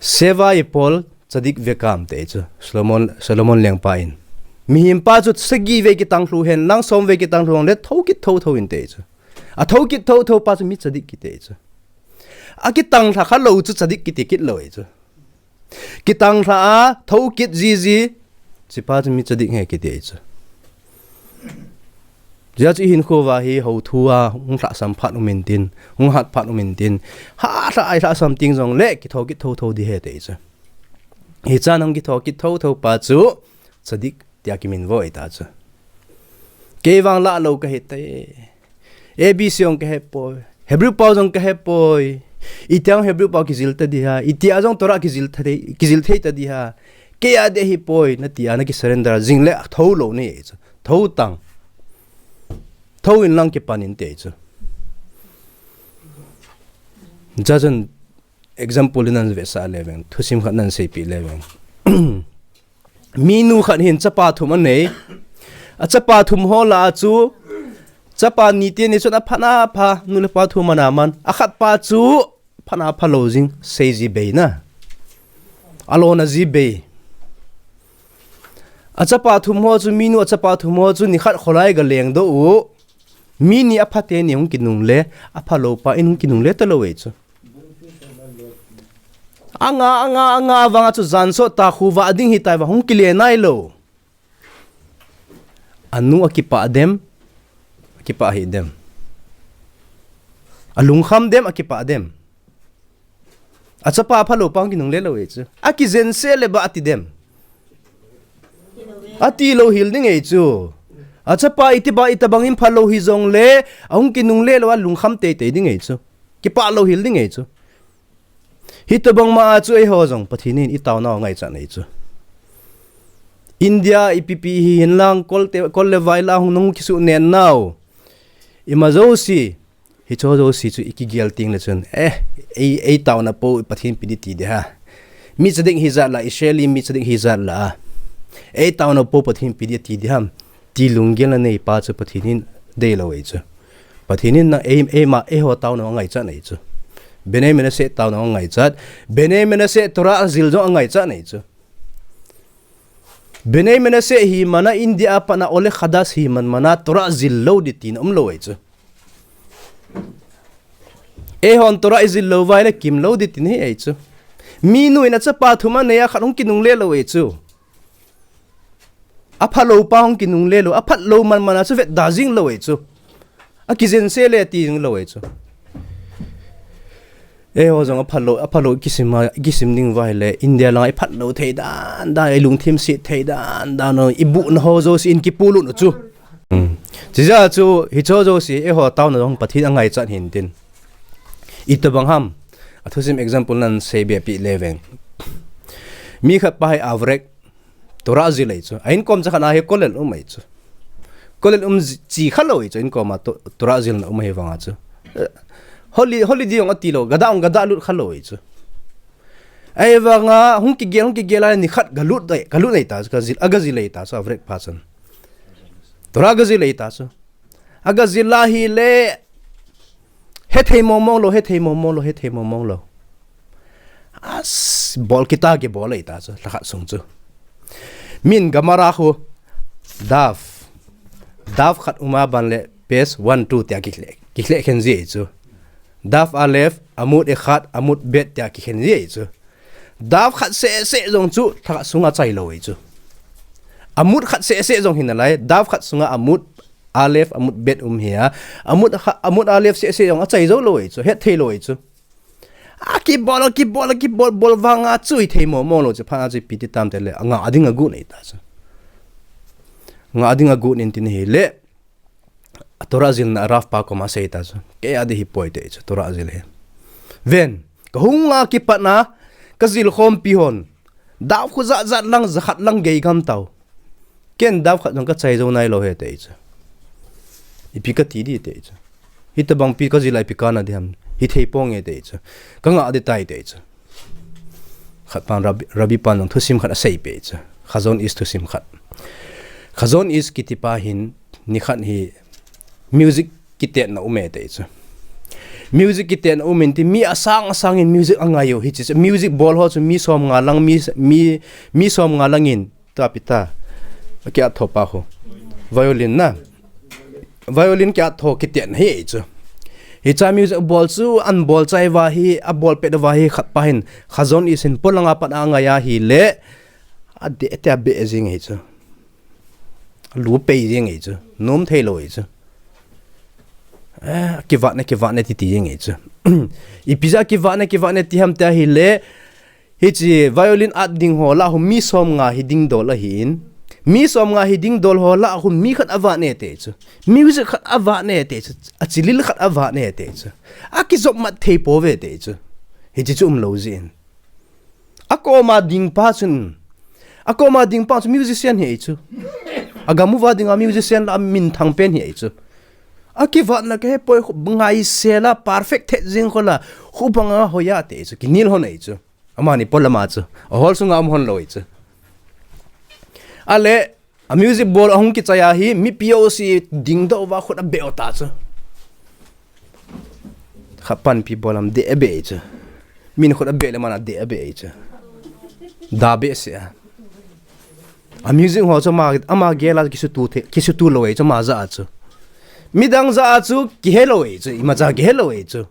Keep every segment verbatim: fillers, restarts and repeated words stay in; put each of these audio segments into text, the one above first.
Seva i pol tzadik vekam te chu Solomon, Solomon lengpa in. Mihem pa chu sagi vei kitang lhu hen lang som vei kitang lhu le thokit thotho in te chu. A thokit thotho pa chu mi tzadik kiti chu. A kitang lha kha lo chu tzadik kiti kit lo e chu. Kitang lha a thokit zizi, chi pa chu mi tzadik he kiti chu. Zia chu i hinkho va hi ho thu a hung lhasam phat um in tin, hung hat phat um in tin, ha lha ai lhasam ting jong le kithokit thotho di he te chu. Hi chan hung kithokit thotho pa chu tzadik tia kimin vo e ta chu. Kei vang la lo ka hi te. A B C jong ka he poi. Hebrew pau jong ka he poi. Itiang Hebrew pau kizil ta di ha. Itia jong Torah kizil ta di, kizil thei ta di ha. Kei a de hi poi, na tia na ki surrender jing le tho lo ni chu. Tho tang. Tho in lang kipan in te chu. Jajan example nan ve sa le veng. Thusim khat nan sei pi le veng. Mi nu khat hin chapa thum a nei. A chapa thum ho la a chu chapa ni te ni chun a phat a pha, nu le pa thum a na man. A khat pa chu phat a pha lo jing, sei ji bei na. A lo na ji bei. A chapa thum ho chu mi nu a chapa thum ho chu ni khat kholai ga leng do u. Mi ni a pha te ni hung kinung le, a pha lo pa in hung kinung le ta lo e chu. Anga, anga, anga, vanga chu jan so ta khu va ding hi tai va hung kile nai lo. A nu a kipa dem, a kipa hi dem. A lungkham dem, a kipa dem. A chapa pha lo pa hung kinung le lo e chu. A kijen se le ba a ti dem. A ti lo hil ding e chu. A chapa iti ba ita bang in pha lo hi jong le, a hung kinung le lo a lungkham te te ding e chu. Kipa lo hil ding e chu. Hi to bang ma a chu ei ho jong Pathin in i tau nau ngai chan e chu. India i pipi hi hin lang kol te, kol le vai la hung nung kisu nen nau. I ma jo si, hi cho jo si chu i kigel ting le chun. Eh, ei, ei tau na po Pathin pi di ti de ha. Mi chadik hi jat la, Israeli mi chadik hi jat la. Ei tau na po Pathin pi di ti de ham. Ti lunggel na nei pa chu Pathin in dei lo ei chu. Pathin in na ei, ei ma, ei ho tau na ngai chat nei chu. Bene mena se tau na ngai chat. Bene mena se Torah zil jo ngai chat nei chu. Bene mena se hi mana India pana ole khadas hi man mana Torah zil lo di ti na um lo ei chu. Ei hon Torah i zil lo vai le kim lo di ti ni ei chu. Mi nu in a chapa thum a nei a khat hung kinung le lo ei chu. A pha lo pa hung kinung le lo, a phat lo man man a chu vet da jing lo ei chu. A kijen se le ti jing lo ei chu. Ei ho jong a phat lo, a phat lo kisim a, kisim ding vai le India lang i phat lo thei dan dan, i lungthim si thei dan dan, i bu na ho jo si in kipu lu nu chu. Chi ja chu hi cho jo si ei ho tau na jong Pathin a ngai chat hin tin. I to bang ham. A thusim example nan sei be pi le veng. Mi khat pa hai avrek Torah zil ei chu. A in kom cha khat a hi kolel um ei chu. Kolel um chi kha lo ei chu. In kom a Torah zil na um hi vang a chu. Holi, holi di ong a ti lo. Gada ong gada lut kha lo ei chu. Ei vang a hung kigel, hung kigel a ni khat ga lut dai, ga lut nei ta chu. Ga zil, a ga zil ei ta chu. Avrek pa chun. Torah ga zil ei ta chu. A ga zil a hi le. He thei mong mong lo, he thei mong mong lo, he thei mong mong lo. As, bol kita kibol ei ta chu, lha khat sung chu. Min Gemara khu, daf. Daf khat um a ban le, page one, two tia kikhle, kikhle khen ji ei chu. Daf alef, amud echad, amud bet tia kikhen ji ei chu. Daf khat se se jong chu, lha khat sunga chai lo ei chu. Amud khat se se jong hin alai, daf khat sunga amud, alef, amud bet um hi a. Amud kha-, amud alef se se jong a chai jo lo ei chu, het thei lo ei chu. A kibol, a kibol, a kibol, bol vang a chu i thei mong mong lo chu, phat a chu i pi ti tam te le, a nga a ding a gu nei ta chu. Nga a ding a gu nin tin hi le, A Torah zilna Rav pa koma sei ta chu. Kei a di hi poi te chu Torah zil hi. Ven, ka hung a kipat na, ka zil khom pi hon. Daf khu zat zat lang, za khat lang gei gam tau. Ken daf khat jong ka chai zo nai lo he te chu. Ipi ka ti di te chu. Hi ta bang pi ka zil a ipi ka na di ham. Hi thei pong e te chu. Ka nga di tai te chu. Khat pan Rabbi, Rabbi pan jong thusim khat a sei pe chu. Chazon Ish thusim khat. Chazon Ish kiti pa hin ni khat hi music kitetna um e te chu. Music kiten um in ti mi asang asang in music angai u hi chi. Music bol ho chu mi som nga lang mi mi mi som nga lang in ta pita. Kia thopa ho. Violin na. Violin kia tho kiten hi chu. Hicha music bol chu an bol chai va hi a bol pet va hi khat pa hin khazon isin polanga pat angai a hi le a de te a be jing hi chu. Lu pei jing hi chu. Nom thei lo hi chu. Eh, kivat ne kivat ne ti ti jing hi chu. Ipi ja kivat ne kivat ne ti ham te hi le Hichi violin at ding ho lah hun mi som nga hi ding dol ahin. Mi som nga hi ding dol ho lah hun mi khat avat ne te chu. Music khat avat ne te chu. A chilil khat avat ne te chu. A kizop mat thei po ve te chu. Hichi chu um lo jin. A koma ding pa chun. A koma ding pa chu musician hi chu. A gamu va ding a musician la min thang pen hi chu. A kivat na ke poi ngai se la perfect thet jing ko la. Khu banga hoya te chu. Kinil ho nei chu. Amani polama chu. A hol sunga um hon lo chu. Ale, a music bol ahung kichai a hi, mi P O C ding do va khut a be ta chu. Khapan pi bolam de a be chu. Min khut a be le mana de a be chu. Da be se a. A music ho chu ma, ama gela kisutu the, kisutu lo chu ma ja chu. Midang ja chu, kihe lo chu, ima ja kihe lo chu.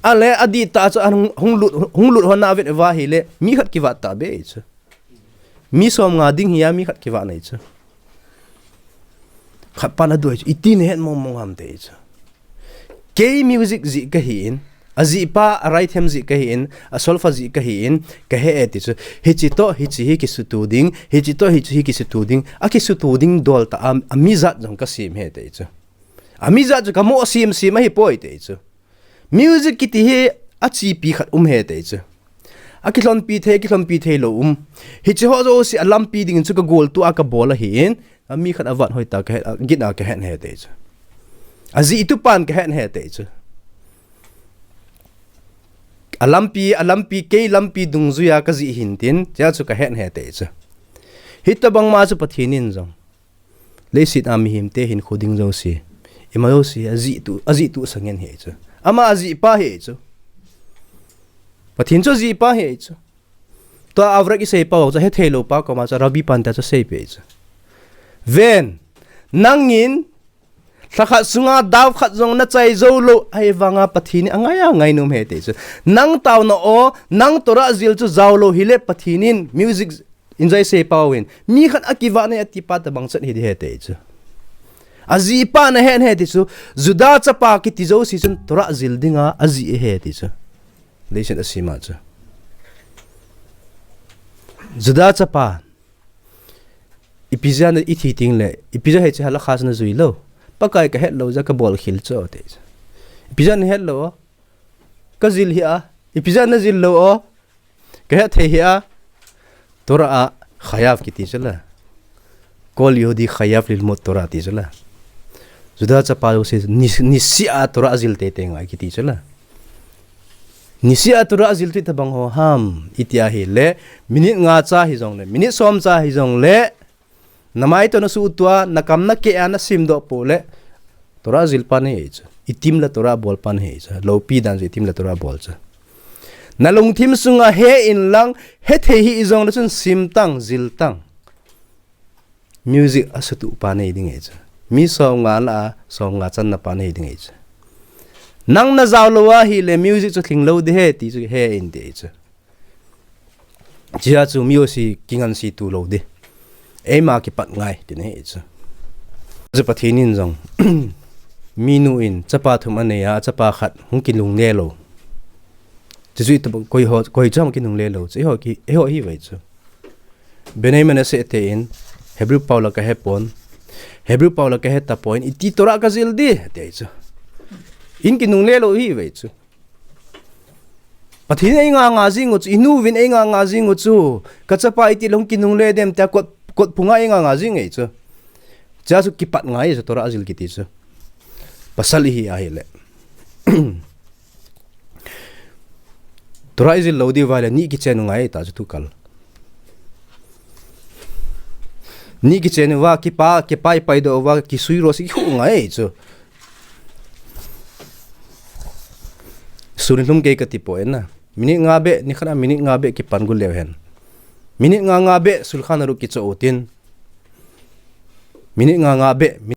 Ale adih ta chu an hung, hung lut, hung lut hon na vet va hi le, mi khat kivat ta be chu. Mi som nga ding hi a mi khat kivat nei chu. Khat pan a duai chu, iti ne het mong mong ham te chu. Kei music ji ka hi in, a ji pa a right hand ji ka hi in, a solfa ji ka hi in, ka he e ti chu. Hichi to, hichi hi kisutu ding, hichi to, hichi hi kisutu ding, a kisutu ding dol ta a, a mi jat jong ka sim he te chu. A mi jat chu ka mo sim sim a hi poi te chu. Music kiti hi a chipi khat um he te chu. A kilhonpi thei, kilhonpi thei lo um. Hichi ho jo si a lampi ding chu ka gol tu a ka bol a hi in. A mi khat a vat hoi ta ka het, a git a ka het he te chu. A ji tu pan ka het he te chu. A lampi, a lampi, kei lampi dungjuia ka ji hin tin, chia chu ka het he te chu. Hita bang ma chu Pathin in jong. Leiset a mihem te hin khu ding jo si. Ima jo si, a ji tu, a ji tu sangen he chu. Ama a ji pa he chu. Pathin chu a ji pa he chu. Tua a vrak i sei pa chu he thei lo pa koma chu Rabi pan ta chu sei pe chu. Ven, nangin, thakhat sunga dau khat jong na chai jo lo, ai vanga Pathin a ngai a ngai nom he te chu. Nang tau na o, nang Torah jil chu jao lo hi le Pathin in music Enjoy se pau in. Mi khat a kivat ne a ti pa ta bang chat hi di he te chu. A ji pa na hen he ti chu. Juda chapa kiti jo si chun Torah jil dinga a ji he ti chu. Leiset a sima chu. Juda chapa. Ipi jeh a i thi ting le. Ipi jeh a he chu halakha na jui lo. Pakai ka het lo ja ka bol khil chu te chu. Ipi jeh a na het lo. Ka jil hi a. Ipi jeh a na jil lo o. Ka het thei hi a, Torah a chayav kiti chu la. Kol Yehudi chayav lilmod Torah ti chu la. Juda chapa jo si ni, niseh a Torah a jil tei tei ngai kiti chu la. Niseh a Torah a jil tu tabang ho ham, iti a hi le, minute nga cha hi jong le, minute som cha hi jong le, Na mai toh na sutua, na kam na keh a na sim doh pole. Torah jil pa na hi chu. I tim le Torah bol pa na hi chu. Lopi dan chu i tim le Torah bol chu. Na lungthim sunga he in lang, he thei hi i jong le chun sim tang, jil tang. Music a sutu pa na hi ding hi chu. Mi som nga la a, som nga chan na pa na hi ding hi chu. Nang na jao lo a hi le music chu thling lo di he ti chu he in ti hi chu. Chia chu mi o si kingan si tu lo di. Eima kipat ngai, ti nei chu. Chu Pathen in jong. Minu in, chapa thum anei a, chapa khat hung kinungle lo. Chu chu i tu koi ho, koi chu hung kinungle lo. Chu eiho ki, eiho hi vei chu. Bnei Menashe te in, Hebrew pau la ka he pon. Hebrew pau la ka he ta pon, iti Torah ka jil di, ti chu. In kinungle lo hi vei chu. Pathen ei nga nga jing u chu, i nu vin ei nga nga jing u chu. Ka chapa iti long kinungle dem tia kot, kot phunga ei nga nga jing ei chu. Chia chu kipat ngai chu Torah jil kiti chu. Pasal i hi a hi le. Torah i jil lo di vai le ni kichen u ngai ta chu tu kal. Ni kichen u va kipa, kipai pai do va kisui ro si khu ngai chu. Suni lhum kei kati poi na. Minute nga beh, nikhat a minute nga beh kipan gu leu hen. Minute nga nga beh, sulkhan a ruh kicho utin. Minute nga nga beh,